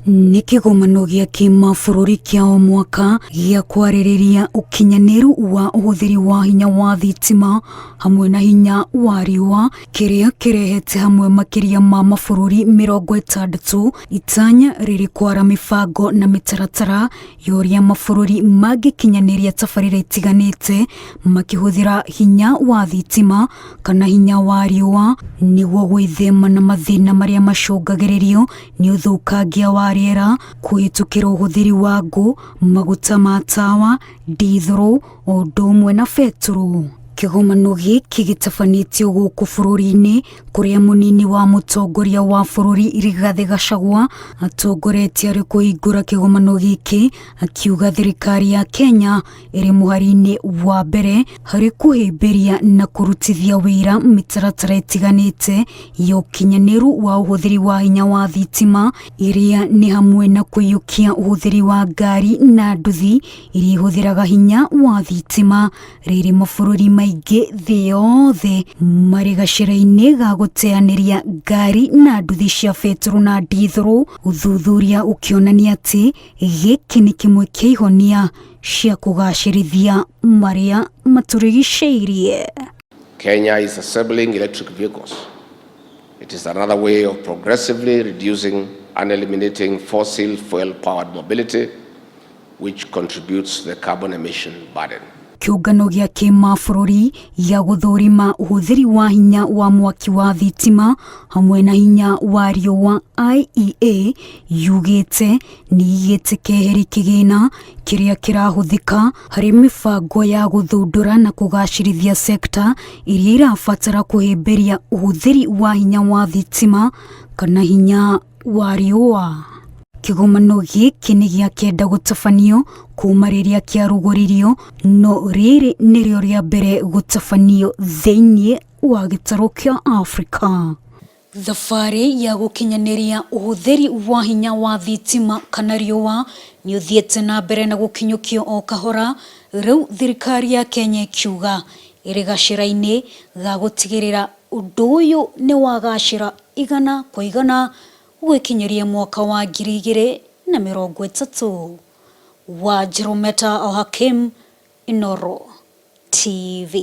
Nĩ kĩgomano gĩa kĩmabũrũri kĩa o mwaka gĩa kwarĩrĩria ũkinyanĩru wa ũhũthĩri wa hinya wa thitima hamwe na hinya wa riũa kĩrĩa kĩrehete hamwe makĩria ma mabũrũri 60 itanya rĩrĩ kwara mĩbango na mĩtaratara ya ũrĩa mabũrũri mangĩkinyanĩria tabarĩra itiganĩte makĩhũthĩra hinya wa thitima kana hinya wa riũa nĩguo gwĩthema na mathĩna marĩa macũngagĩrĩrio nĩ ũthũkangia wa rĩera kũhĩtũkĩra ũhũthĩri wa ngũ, maguta ma tawa, ndithũrũ o ũndũ ũmwe na betũrũ. Kĩgomano gĩkĩ gĩtabanĩtio gũkũ bũrũri-inĩ kũrĩa mũnini wa mũtongoria wa bũrũri Rigathĩ Gachagua atongoretie arĩ kũhingũra kĩgomano gĩkĩ akiuga thirikari ya Kenya ĩrĩ mũhari-inĩ wa mbere harĩ kũhĩmbĩria na kũrutithia wĩra mĩtaratara ĩtiganĩte ya ũkinyanĩru wa ũhũthĩri wa hinya wa thitima iria nĩ hamwe na kũiyũkia ũhũthĩri wa ngari na nduthi iria ihũthĩraga hinya wa thitima rĩrĩ mabũrũri maingĩ thĩ yothe marĩ gacĩra-inĩ ga gũteanĩria ngari na nduthi cia betũrũ na ndithũrũ, ũthuthuria ũkĩonania atĩ gĩkĩ nĩ kĩmwe kĩa ihonia cia kũgacĩrithia marĩa matũrigicĩirie. Kenya is assembling electric vehicles. It is another way of progressively reducing and eliminating fossil fuel-powered mobility, which contributes to the carbon emission burden. Kĩũngano gĩa kĩmabũrũri gĩa gũthũrima ũhũthĩri wa hinya wa mwaki wa thitima hamwe na hinya wa riũa IEA yugĩte nĩ ĩigĩte keheri kĩgĩna kĩrĩa kĩrahũthĩka harĩ mĩbango ya gũthundũra na kũgacĩrithia sekta iria irabatara kũhĩmbĩria ũhũthĩri wa hinya wa thitima kana hinya wa riũa. Kĩgomano gĩkĩ nĩ gĩa kenda gũtabanio kuma rĩrĩa kĩarugũririo, no rĩrĩ nĩrĩo rĩa mbere gũtabanio thĩinĩ wa gĩtarũ kĩa Afrika. Thabarĩ ya gũkinyanĩria ũhũthĩri wa hinya wa thitima kana riũa nĩ ũthiĩte na mbere na gũkinyũkio o kahora, rĩu thirikari ya Kenya ĩkiuga ĩrĩ gacĩra-inĩ ga gũtigĩrĩra ũndũ ũyũ nĩ wagacĩra 100% gũgĩkinyĩria mwaka wa 2030. Wanjirũ Meta Ohakim, Inooro TV.